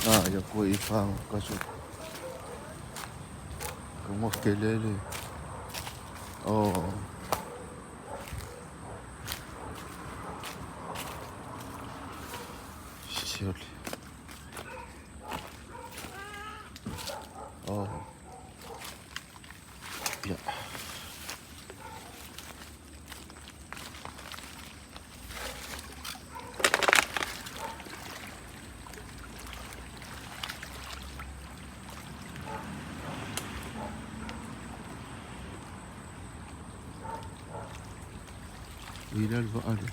Ah, ia koe i whāngo kaso. Ka ngā kelele. Oh. Sioli. Oh. Yeah. I le vaa le.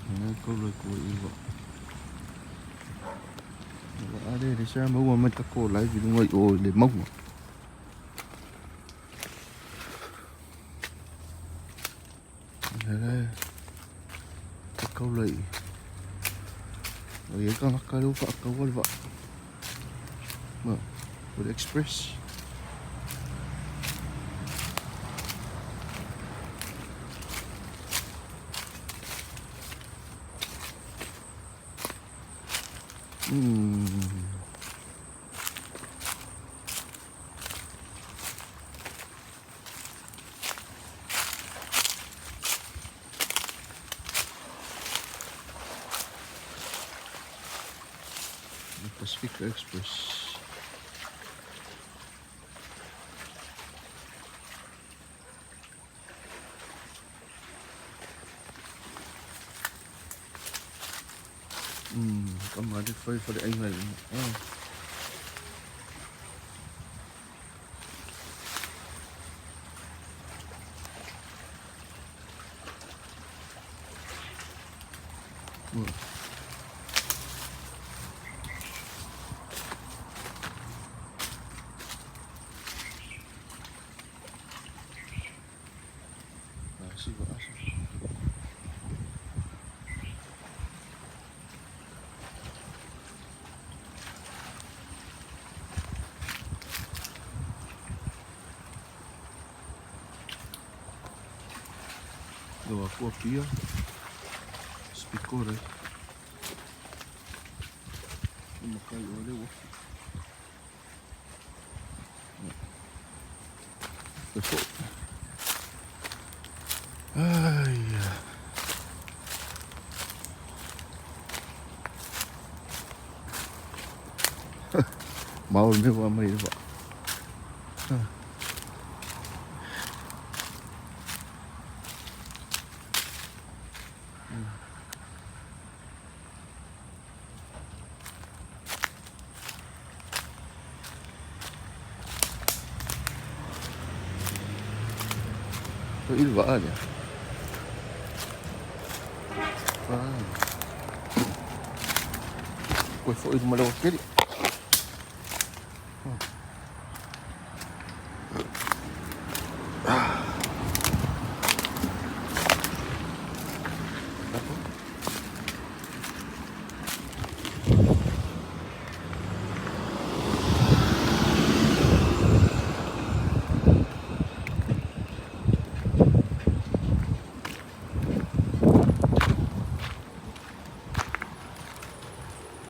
Ngai kau le kua i vaa. Vaa le le sa maua mai ta ko lai vi lunga i o le maua. Le ta kau lai. O ia ka ngaka le ufa kau le vaa. Ma, o le express. Pacific Express. Come on, just for the angle. Oh. Dua aku pia speaker eh. Makai ole wo. Ai. Mau me wa mai va. Il vaa lea. Ah. Koe foi ma le wakeli.